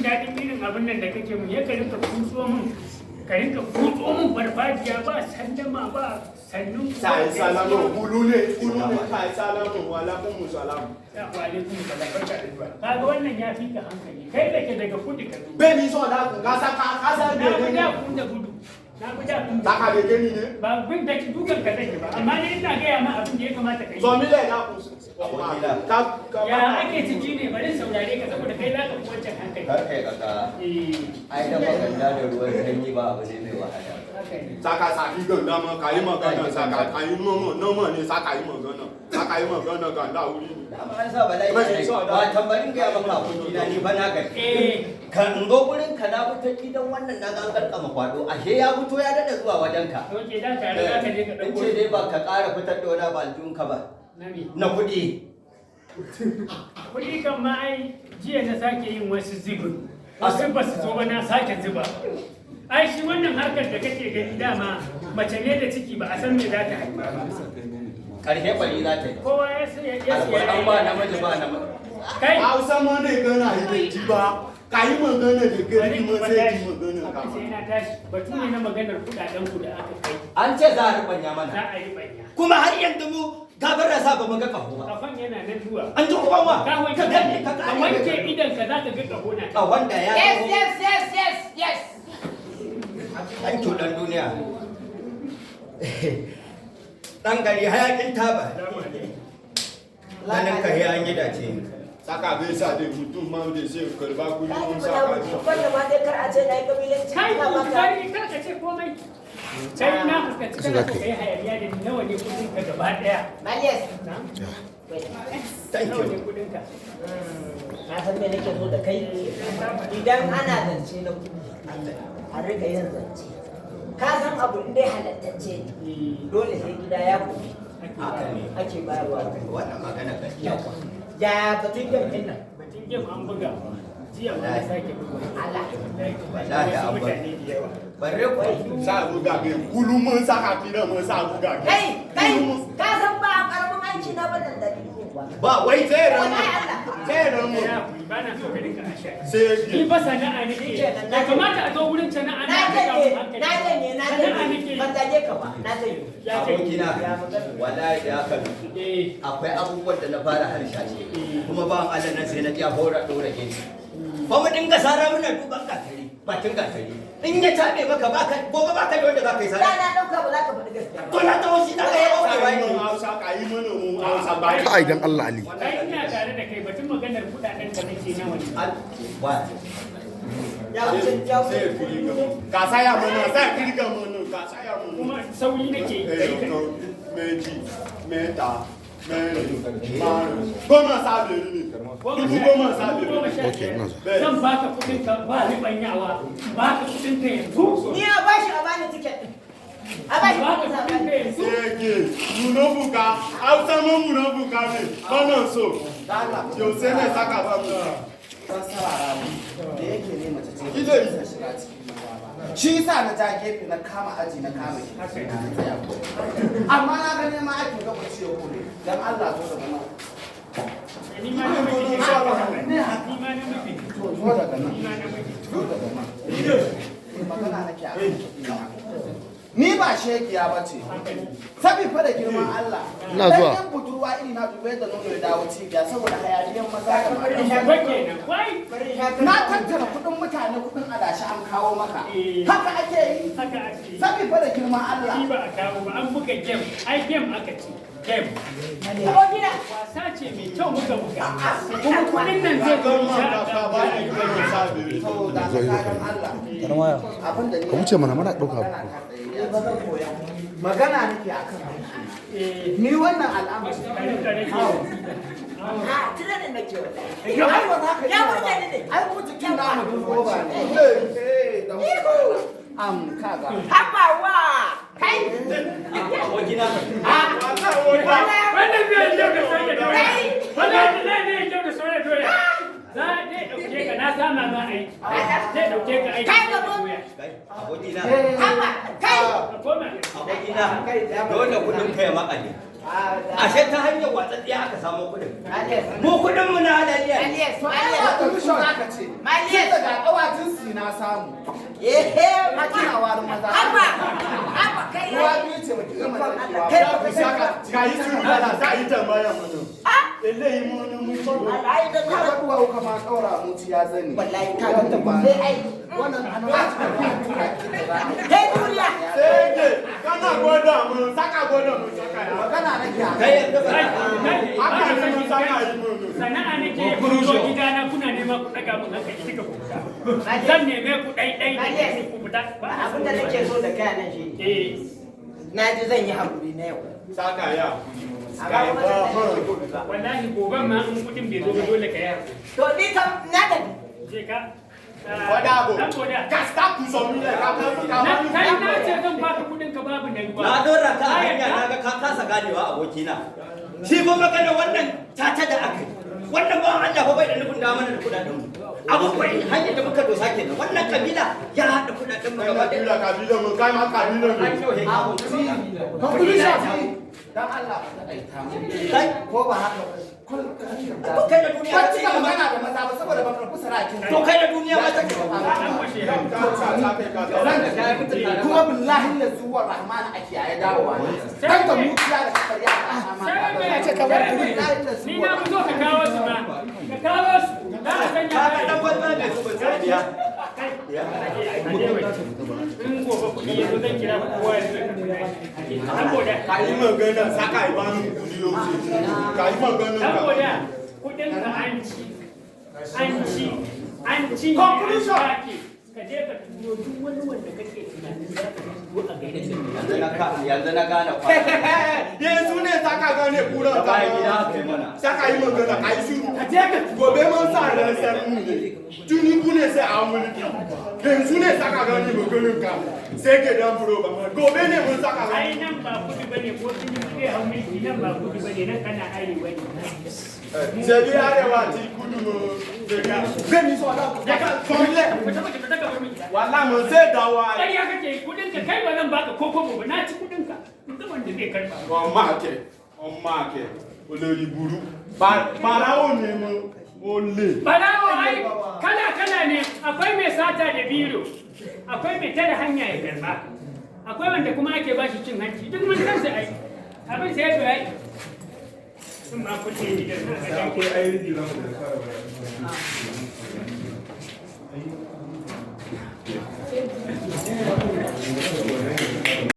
Daɗin irin abin nan da kake mun, ya ka rinka kutso mun, ka rinka kutso mun farfajiya ba sallama ba sannu. Sai salama bulu ne, bulu ne, kai salama wa alaikum salam. Ya wa alaikum salam, barka da zuwa. Kaga wannan ya fi ka hankali, kai da ke daga kudu ka zo. Bai ni so da ka sa ka sa Na fi da kun da gudu, na fi da kun. Saka da gani ne. Ba bin da ki dukan ka zan yi ba, amma ni ina gaya ma abin da ya kamata ka yi. So mi le da ku ka ka. Ya ake ciki ne? Bari in saurare ka saboda kai za ka fi wancan hankali. Kar kai kaka. Eh. Ai da maganda da ruwan sanyi ba abu ne mai wahala. Haka ne. Saka saki ganda ma ka yi magana, saka ka yi momo nomo ne, saka yi magana, saka yi magana ganda wuri ne. Dama an sa bala'i ne. Ba tambarin gaya maka, abokina, ni fa na gaji. Eh. Kan in zo gurin ka na fita gidan wannan na ga an karkama kwado, ashe ya fito ya dada zuwa wajen ka. Oke, da tare za ka je ka In ɗauko. ce dai ba ka ƙara fitar da wani abu aljihunka ba. Na me? Na kuɗi. Kuɗi kan ma ai jiya na sake yin wasu zubin. Wasu ba su zo ba, na sake zuba. Ai shi wannan harkar da kake gani, dama mace ne da ciki, ba a san me za ta haifa ba. Ƙarshe bari za ta yi. Kowa ya sai ya siya. Alƙur'an ba namiji ba namiji. Kai! Hausa ma ne gana yi da ji ba. Ka yi magana da Bari gari ma in sai ji tashi. magana ka. Abin sai na tashi. Batu ne na maganar kuɗaɗen ku da aka kai. An ce za a rubanya Za mana. a yi banya. Kuma har yanzu mu gabar rasa ba mu ga ƙaho ba. Kafan yana nan zuwa. An ji kuma wa. Ka wanke Ka gane ka ka gane. wanke idan ka za ka ga ƙaho na. Ƙahon da ya Yes, taho. yes. An cuɗan duniya. Ɗan gari hayaƙin taba. Ganin ka an yi dace. Saka bai sa da mutum ma da sai karba kudi Ka mun ji saka. guda wanda ma dai kar a ce na yi kabilanci Kai, ina maka. bari, kar ka ce komai. Kai, na fuskanci kana so ka yi hayaniya da ni. Nawa ne kuɗin ka gaba ɗaya? Malias. Na? Wait. Thank Nawa ne you. kuɗin ka? Na san me nake so da kai. Idan ana zance na kuɗi, a riga yin zance. Ka san abu in dai halattacce ne, dole sai gida ya kuɗi Haka ne. ake bayarwa. Wannan magana gaskiya. Ya batun game ɗin nan? Batun game an buga. Jiya ma na sake buga. Allah. Wallahi Wasu an bar. mutane da yawa. Bare ku. Sa buga ke kulu mun saka kira mun sa buga ke. Kai, kai, ka san ba karamin aiki na ba nan da ni ba. Ba wai Sai ran Wallahi Allah. sai ran mu. Ya kuri, ba na so ka rinka asha. Sai Ni ba sana'a nake. Shikenan, Ya kamata a zo wurin sana'a Na na janye, daga mun hankali. na janye, na Sana'a janye. nake. Ban zage ka ba, na janye. Ya ce. Abokina. Ya magana. Wallahi da haka Eh. akwai abubuwan da na fara harshashe. Kuma ba Allah nan sai na ji a hora ɗora gefe. Ba mu dinga sara muna duban gatari, bakin gatari. In ya taɓe maka baka gobe baka da wanda za ka yi Da sara. na ɗauka ba za ka faɗi gaskiya ba. To na taho shi na ga ya bauɗe Ka ba yi ni. mun Hausa, ka yi mana mun Hausa ba. Kai, dan Allah, Ali. Kai, ina tare da kai, batun maganar kuɗaɗen ka nake, nawa ne? Wa. Ya wuce, ya wuce. Sai kiri ga mu. Ka saya mana, sai kiri ga mana, ka saya mana. Kuma sauri nake yi. Ẹyọ kan, méjì, mẹ́ta, mẹ́rin, márùn, 15 ni. 15,000. Goma sha Okay, biyar. ina zuwa. Zan baka kuɗin ka ba ribanyawa. Baka kuɗin ka yanzu. Ni a bashi, a bani ticket ɗin. A bashi Baka kuɗin sa a kuɗin ka bani. yanzu. Ege, munafuka, Hausa ma munafuka ne, bana so. Yau sai ne saka ba mu. Dan sarara mu da yake ne mace ce Ije yi. ta shiga cikin maza ba, shi yasa na ja gefe na kama aji na kama shi na tsaya ko, amma na ga neman aikin lokaci ya kore. Dan Allah zo daga nan. Ni ma namiji ne. Ni ma namiji ne. To, zo daga nan. Ni ma namiji. Zo daga nan. Eh, magana nake a kan kuɗi na. Ni ba shegiya ba ce sabi fa da girman Allah. Ina zuwa. Dan yan budurwa iri na, dubai da nono ya dawo cibiya saboda hayaniyan maza da mata. Ba kenan. Wai. Bari in sha Na tattara kuɗin mutane, kuɗin adashi an kawo maka. Eh. Haka ake yi? Haka ake yi. Sabi fa da girman Allah. Ni ba a kawo ba, an buga game. Ai game aka ci. Game. Abokina. Wasa ce mai kyau muka buga. Kuma kuɗin nan zai zo insha Ka Allah. ba ni 15,000. To da ka dan Allah. Abin da ni Ka wuce mana, muna ɗauka. magana ta tsaye, ba zan koya. Magana nake akan aiki. Eh, Ni wannan al'amari. ka rinka rage. A tunanin nake wallahi. Yo, ai ba za ka Ya iya ba. burge ni ne. Ai mu jikin namu duk roba ne. Eh, da am kaga. Habawa. Kai. Abokina. Wannan bai kyau da soya doya. Wannan bai kyau da soya doya. Za a zai ɗauke ka, na sama ma aiki. Zai ɗauke ka aiki. Kai gaba. Kai, abokina. Haba. Kai. Ka koma. Abokina. Dole kuɗin ka ya makale. Ashe ta hanyar watsatsiya aka samu kuɗin. Mu kuɗin mu na halaliya ne. Malias, To ai Malias. ba commission aka ce. Malias. Tun daga kawajin si na samu. Ehe, Ma kina warin maza. Abba, Abba kai. Ruwa biyu ce baki gama narkewa Kai ba. baka sani ba. Ka yi shiru da za a yi tambaya mana. Eléyìí mú ní mú tí o. Wallahi da Ka ga duwawu kama kaura muci ya zani. Wallahi ka ga ta sai ai. Wannan ana ba ta tura ki da za a yi. Kai duniya. Sege, kana gwada mu, saka gwada mu saka ya. Magana nake a Kai yanzu ba Kai, kai, Haka ba ne na mun sani, saka kai. yi mu. Sana'a nake ku zo gidana kuna nema ku ɗaga mun hankali duka ku fita. Zan neme ku ɗai ɗai da Malias. ku fita. Ba na Abin da nake so da kai nan shi. Eh, Na ji zan yi haƙuri na yau. Saka ya. Amma kuma zan yi gobe ba. wallahi goben ma in kuɗin bai zo ba dole ka yi hakuri. To ni kam na tafi. Je ka. Wada abu. Dan boda. Ka stop ku sọ mi lẹ, ka ka ka Na kai na ce zan baka kuɗin ka babu na ruwa. Na dora ka a hanya na ga ka kasa ganewa abokina. Shi fa magana wannan tata da aka yi. Wannan bawan Allah fa bai da nufin da mana da kuɗaɗen mu. Abubuwan hanyar da muka dosa kenan. Wannan kabila ya haɗa kuɗaɗen mu gaba ɗaya. Kabila kabila mu, kai ma kabila mu. An yau he Conclusion. Dan Allah ka taƙaita mu. Kai Ko ba haka ba. Kul ka to kai da duniya Ban ba cika magana da maza ba saboda ban karɓi sarakin. To kai da duniya ba ta An fashe. Ka sa sa kai ka sa. Zan kuma billahi la zuwa rahman a kiyaye dawowa. Dan ka mutiya da kafar ya ka Sai ma. me? Ce kamar Sai me? billahi la Ni zuwa. na fito ka kawo su ma. Ka kawo su. Za a sanya Ka ga dan banza ne su ban biya. Kai. In gobe kuɗi ya zo zan kira kowa ya zo ya karɓi nashi. Dan boda. Ka yi magana, saka yi ba mu kudi yau ce. Ka yi magana Dan ka. boda. Kuɗin ka an ci. An ci. An ci. Conclusion. Ka je ka turo duk wani wanda kake tunanin za ka turo a garin nan. Yanzu na ka yanzu na gane kwa. Yanzu ne saka gane kuran Da ka. bayan gida aka yi mana. Saka yi magana, ka yi shiru. Ka je ka Gobe mun sa ran sai mu ne. Tinubu ne sai a mulki. Yanzu ne saka gane maganin ka. Sai ke dan buro ba. Gobe ne mun saka gane. Ai nan ba kudu bane ko Tinubu zai hau mulki nan ba kudu bane nan kana arewa ne. Ṣebí Arewa àti Kudu mo ṣe ká. Gbẹ̀mí sọ ọ̀dọ́ kàkà fọmílẹ̀. Fita fita fita ka bar min gida. Wàhálà mo ṣe dáwọ́ ayé. Ƙarya kake yi kuɗin ka kai ba zan baka ko kobo ba na ci kuɗin ka. In ga wanda zai karɓa. Ọmọ àkẹ́ ọmọ àkẹ́ olórí burú. Bàráwò ni mo mo lè. Barawo ai kala kala ne akwai mai sata da biro akwai mai tare hanya ya karɓa akwai wanda kuma ake bashi cin hanci duk mun san su ai abin sai ya zo ai. Sun ma kuɗi gidan na ga Akwai ainihin da fara